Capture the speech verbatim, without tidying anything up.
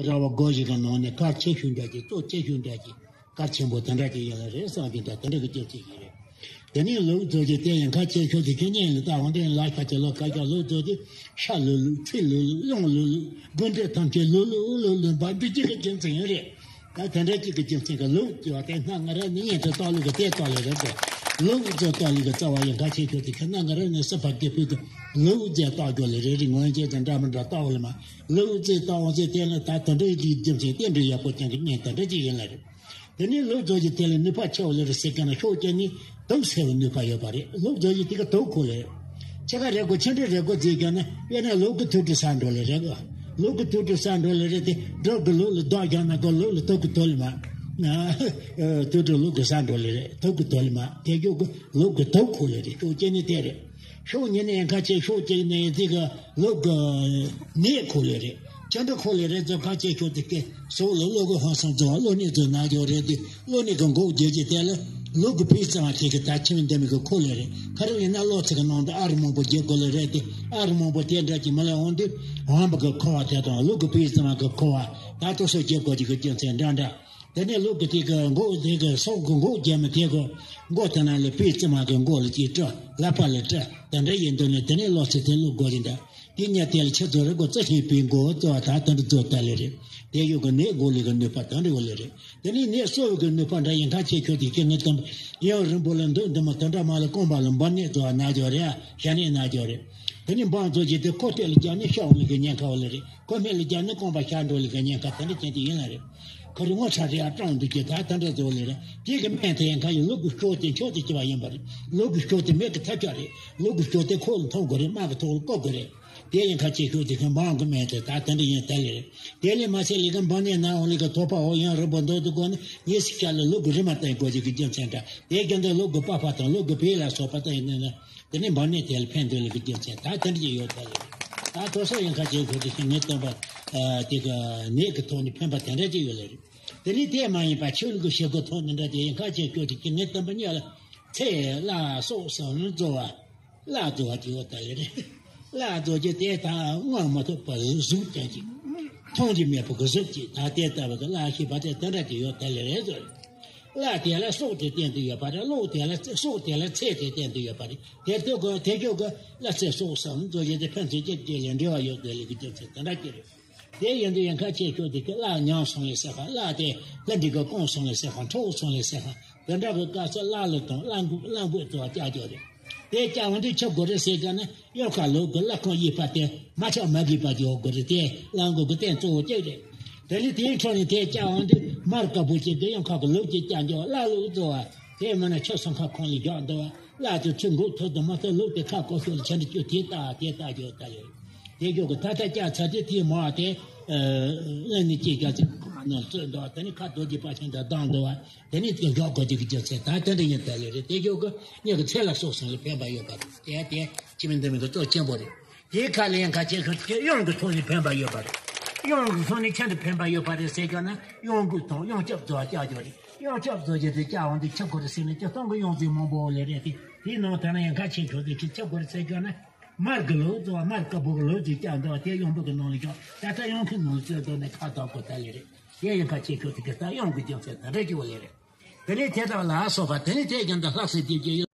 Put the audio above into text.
ར་བ་སྒོ་ཞིག་གི་ནང་ནས་གལ་ཆེ་ཤོས་འདྲ་ཅིག་གཙོ་ཆེ་ཤོས་འདྲ་ཅིག་གལ་ཆེན་པོ་དེ་འདྲ་ཅིག་ཡིན་ལ་རེད་བསམ་གྱི་འདུག་དེ་འདྲ་གི་སྐྱོན་ཅིག་ཡིན་རེད། དེ་ནས་ལུག་རྫོགས་ཀྱི་དེ་ཡང་གལ་ཆེ་ཤོས་དེ་ཁྱེད་གཉིས་ལ་ལྟ་འོང་དེ་ལ་ཤ་ཆེ་ལོ་ཁ་ཤ་ལུག་རྫོགས་དེ་ཤ་ལུག་ལུག་ཚིལ་ལུག་ལུག་གཡང་ལུག་ལུག་དགུན་འབྲས་ཐམས་ཅད་ལུག་ལུག་ལུག་ལུག་འབའ་འབུ་ཅིག་གི་རྒྱུ་མཚན་ཡིན་རེད། ད་དེ་འདྲ་གཅིག་གི་རྒྱུ་མཚན་གྱིས་ལུག་ཅེས་པ་དེ་སྣ་ང་ར་ནི་ཡན་དུ་བཏགས་ལུག་གི་དེ་བཏགས་ལེ་རེད་དོ། ལུག་ཅེས་བཏགས་ལུག་གི་རྩ་བ་ཡིན་ག་ཆེ་ཁྱོད་དེ་ཁྱོད་སྣ་ང་ར་ནི་སུ་ཕ་སྐད་ཕུད་དུ་ལུག་ཅེས་བཏགས་རྒྱུ་ལེ་རེད། རིག་ངོ་ཡན་ཆད་དང་འདྲ་མི་འདྲ་བཏགས་ལེ་མ་ལུག་ཅེས་བཏགས་འོང་ཚེ་དེ་ནི་ད་དེ་འདྲའི་རིགས་རྒྱུ་མཚན་རྟེན་འབྲེལ་ཡག་པོ་ཅན་གྱི་གཉེན་དེ་འདྲ་ཅིག་ཡིན་ལ་རེད། དེ་ནི་ལུག་རྫོགས་ཀྱི་དེ་ལ་ནུས་པ་ཆེ་བ་ལེ་རེད་ཟེར་མཁན་ན་ཤོག་ཅན་ནི་དུག་སེལ་བའི་ནུས་པ་ཡོད་པ་རེད། ལུག་རྫོགས་ཀྱི་དེ་ག་དུག་ཁོ་ལེ་རེད། ཆེ་ཁ་རེ་གོ་ཆེ་འབྲིང་རེ་གོ་རྫིས་ཀྱང་ན་དཔེར་ན་ལུག་གི་ཐུག་དྲི་ས་འགྲོ་ལེ་རེད་གོ། ལུག་གི་ཐུག་དྲི་ས་འགྲོ་ལེ་རེད་དེ་འགྲོ་གི་ལུག་ལ་རྡོག་རྒྱག་ན་གོ་ལུག་ལ་ཐུག་གི་ཐོ་ལེ་མ། ཐུག་དྲི་ལུག་གི་ས་འགྲོ་ལེ་རེད་ཐུག་གི་ཐོ་ལེ་མ། དེ་རྒྱུ་གི་ལུག་གི་དུག་ཁོ་ལེ་རེད། ཤོག་ཅན་ནི་དེ་རེད། ཤོག་ཉིན་ནས་ཡང་ཁ་ཆེ་ཤོག་ཅན་ནས་དེ་གི་ལུག་གི་ནད་ཁོ་ལེ་རེད། ཅི་འདྲ་ཁོ་ལེ་རེད་ཚོ་ཁ་ཆེ་ཤོག་དེ་སྐད་སོགས་ལ་བློ་གི་ཧང་སང་ཚོ་བློ་ནི་ཚོ་ན་རྒྱུ་རེད་དེ། བློ་ནི་གི་འགོག་རྒྱུ་ཅི་དེ་ལ་ལུག་གི་ཕིས་ཙམ་དེ་གི་ད་ཁྱིམ་འདི་མི་གི་ཁོ་ལེ་རེད། ཁ་རུ་ཡིན་ན་བློ་ཚིག་གི་ནང་དུ་ཨ་རུ་མང་པོ་རྒྱབ་དགོས་ལེ་རེད་དེ། ཨ་རུ་མང་པོ་དེ་འདྲ་ཅིག་མི་ལ་འོང་དུས་འོང་པ་གི་ཁོ་བ་དེ་དང་ལུག་གི་ཕིས་ཙམ་གི་ཁོ་བ་ད་དུ་སོ་རྒྱབ་དགོས་ཀྱི་གི་རྒྱུ་མཚན་འདྲ་འདྲ། དེ་ནས་ལུག་གི་དེ་གི་འགོག་དེ་གི་སོགས་གི་འགོག་རྒྱུ་མི་དེ་གི་མགོ་དེ་ན་ལ་ཕིས་ཙམ་གི་མགོ་ལ་ཅིག་སྤྲ་ལ་པ་ལ་སྤྲ་དེ་འདྲ་ཡིན་དུས་ནས་དེ་ནས་བློ་ཚིག་དེ་ལུག་དགོས་ཀྱི་འདྲ། དེ་ཉིད་དེ་ལ་ཆུ་རྫོགས་རེ་སྒོ་རྩི་ཤིང་པའི་མགོ་བོ་རྩི་བ་དག་དེ་འདྲ་རྫོགས་ལྟ་ལེ་རེད། དེ་ཡོད་གི་ནད་འགོག་ལས་ཀྱི་ནུས་པ་དེ་འདྲ་ཡོད་ལེ་རེད། དེ་ནས་ནད་གསོ་བའི་གི་ནུས་པ་འདྲ་ཡིན་ཁ་ཆེ་ཁྱོད་དེ་ཁྱེད་ངའི་སྟོན་པ་ཡང་རིང་པོ་ལ་འདུག་འདི་མ་དེ་འདྲ་མ་ལ་རྐང་པ་ལ་འབར་ནད་རྫོགས་ན་རྒྱུ་རེད། ཞ་ནད་ན་རྒྱུ་རེད། དེ་ནས་འབར་རྫོགས་ཀྱི་དེ་ཁོ་སྟོད་ལ་རྒྱ་ནད་ཤ་འོང་ལེ་གི་ཉེན་ཁ་ཡོད་ལེ་རེད། ཁོ་སྨད་ལ་རྒྱ་ནད་རྐང་པ་ཤ་འགྲོ་ལེ་གི་ཉེན་ཁ་དེ་འདྲ་ཅན་དེ་ཡིན་ལ་རེད། ཁོ་རི་ངོ་ཚ་རེ་ཡ་སྐྲངས་འདུག་ཀྱི་ད་དེ་འདྲ་རྫོགས་ལེ་རེད། དེ་གི་སྨན་དེ་ཡང་ཁ་ཡི་ལུག་གི་སྐྱོ་དེ་མཆོག་ཏུ་གྱུར་པ་ཡིན་པ་རེད། ལུག་གི་སྐྱོ་དེ་མེད་གི་ཐབས་ཆག་རེད། ལུག་གི་སྐྱོ་དེ་ཁོ་ལ་འཐུང་དགོས་རེད། དམག་གི་ཐོག་ལ་བཀོག་དགོས་རེད། དེ་ཡང་ཁ་ཆེ་ཤོས་དེ་ཁྱོད་འབངས་གི་སྨན་དེ་ད་དེ་འདྲ་ཡིན་ད་ལེ་རེད། དེ་ལས་མ་ཚད་ལས་ཀ་འབངས་ནད་ན་འོང་ལས་ཀ་དོ་པ་འོ་ཡང་རིང་པོ་འདུག་ཏུ་གོ་ནི་ངེས་སི་ཤ་ལ་ལུག་གི་རི་མ་བསྟན་དགོས་ཀྱི་གི་རྒྱུ་མཚན་འདྲ། དེ་རྒྱུ་འདི་ལུག་གི་པགས་པ་དང་ལུག་གི་བལ་ལ་སོགས་པ་བསྟན་ཡིན་ན། དེ་ནས་འབངས་ནད་དེ་ལ་ཕན་འདོད་ལས་ཀྱི་རྒྱུ་མཚན་ད་དེ་འདྲ་ཅིག་ཡོད་ད་ལེ། ད་དོ་སོ་ཡང་ཁ་ཆེ་ཤོས་དེ་ཤིང་ངེས་བསྟན་པ་དེ་གི་ནད་ཀྱི་ཐོག་ནས་ཕན་པ་དེ་འདྲ་ཅིག་ཡོད་ལེ་རེད། དེ་ནས་དེ་མ་ཡིན་པ་ཆོས་ལུགས་ཀྱི་བྱེད་སྒོ་ཐོག་ནས་འདྲ་དེ་ཡང་ཁ་ཆེ་ཤོས་དེ་ཤིང་ངེས་བསྟན་པ་གཉིས་ལ་ཚེ་བླ་སྲོག་གསུམ་རྫོགས་པ། བླ་རྫོགས་ཀྱི་ཡོད་ད་ལེ་རེད། བླ་རྫོགས་ཀྱི་དེ་དང་མངོན་མ་ཐུབ་པ་གཟུགས་ཅན་གྱི། མཐོང་རྒྱུ་མེད་པ་གི་གཟུགས་ཀྱི་ད་དེ་ལྟ་བུ་གི་བླ་ཞེས་པ་དེ་དེ་འདྲ་ཅིག་ཡོད་ད་ལེ་རེད་ཟེར། བླ་དེ་ལ་སྲོག་དེ་བསྟན་དུ་ཡོད་པ་རེད། བློ་དེ་ལ་སྲོག་དེ་ལ་ཚེ་དེ་བསྟན་དུ་ཡོད་པ་རེད། དེ་ལྟོས་གོ་དེ་ཁྱོད་གི་བླ་ཚེ་སྲོག་གསུམ་རྫོགས་ཀྱི་དེ་ཕན་ཚུན་གཅིག་གཅིག་ལས་འབྲེལ་བ་ཡོད་དེ་ལེ་གི་རྒྱུ་མཚན་དེ་འདྲ་ཅིག་རེད། དེ་ཡིན་དུས་ཡང་ཁ་ཆེ་ཤོས་དེ་གི་བླ་ཉམས་སོང་ལེ་ཟེར་བ་བླ་དེ་ལྷ་འདྲེ་གི་སྐུ་སོང་ལེ་ཟེར་བ་འཁྲུགས་སོང་ལེ་ཟེར་བ་དེ་འདྲ་གི་སྐབས་སུ་བླ་ལུག་དང་བླ་འགུགས་བླ་འགུགས་ཚོ་བ་བཅའ་རྒྱུ་རེད། དེ་བཅའ་འོང་དུས་ཆི་དགོས་རེད་ཟེར་གྱ་ན་གཡང་ཁ་ལུག་གི་བླ་ཁང་གཡས་པ་དེ་མ་ཆག་མ་གིས་པ་ཅིག་ཡོད་དགོས་རེད། དེ་བླ་འགུགས་གི་རྟེན་གཙོ་བོ་གཅིག་རེད། དེ་ནས་དེའི་འཕྲོ་ནས་དེ་བཅའ་འོང་དུས་མར་དཀར་པོ་ཅིག་གི་གཡང་ཁ་གི་ལུག་ཅིག་བཅའ་རྒྱུ་བླ་ལུག་ཚོ་བ་དེ་མིན་ན་ཆུ་སྲང་ཁ་ཁོང་ལས་རྒྱག་འདུག་བ། བླ་དེ་ཚུར་འགུགས་ཐུབ་དང་མ་ཐུབ་ལུག་དེ་ཁ་བསྐོར་ཤོག་ལ་ཆ་འདྲི་ཅུ་དེ་ལྟ་དེ་ལྟ་རྒྱུ་ལྟ་ཡོད། དེ་རྒྱུ་གི་ད་ལྟ་བཅའ་ཚར་དུས་དེའི་མ་བ་དེ་གླིང་ནས་སྐྱེས་རྒྱ་ཚད་ཁོ་མ་ནང་བཙོས་འདུག་དེ་ནས་ཁ་རྡོ་རྗེ་པ་ཆེན་དང་བསྡམས་འདུག་བ། དེ་ནས་དེ་འཇོག་དགོས་དེ་གི་རྒྱུ་ཚད་ད་དེ་འདྲ་ཡིན་ད་ལེ་རེད། དེ་རྒྱུ་གི་མྱི་གི་ཚེ་ལ་སྲོག་ཟུངས་ལ་ཕན་པ་ཡོད་པ་རེད། དེ་དེ་ཅི་མིན་འདི་མིན་གི་གཙོ་ཆེན་པོ་རེད། དེའི་ཁ་ལ་ཡང་ཁ་ཆེ་ཤོས་དེ་གཡང་གི་ཐོག་ནས་ཕན་པ་ཡོད་པ་རེད། གཡང་གི་ཐོག་ནས་ཆེན་དུ་ཕན་པ་ཡོད་པ་རེད་ཟེར་གྱ་ན་གཡང་འགུགས་དང་གཡང་སྐྱབས་བཟོ་བ་བཅའ་རྒྱུ་རེད། གཡང་སྐྱབས་བཟོ་རྒྱུ་དེ་བཅའ་འོང་དུས་ཆི་དགོས་རེད་ཟེར་ན་སྤྱིར་བཏང་གི་གཡང་རྫས་མང་པོ་ལས་རེད་དེ། དེའི་ནང་དེ་ན་ཡང་ཁ་ཆེ་ཤོས་དེ་ཆི་ཆི་དགོས་རེད་ཟེར་གྱ་ན། མར་གི་ལུག་ཚོ་བ་མར་དཀར་པོ་གི་ལུག་ཅིག་བཅའ་འདུག་བ། དེ་གཡང་འབུ་གི་ནང་ལ་བཞག་ད་ལྟ་གཡང་ཁུང་ནང་ལ་བཙོས་འདུག་ནས་ཁ་བཏགས་དགོས་ད་ལེ་རེད། དེ་ཡང་ཁ་ཆེ་ཤོས་དེ་གི་ད་གཡང་གི་རྒྱུ་མཚན་ད་རེ་སྐྱེ་བ་ལེ་རེད། དེ་ནས་དེ་དག་ལ་སོགས་པ་དེ་ནས་དེ་ཀྱང་ད་ལྷག་སྲིད་དེ་རྒྱུ་ཡོད།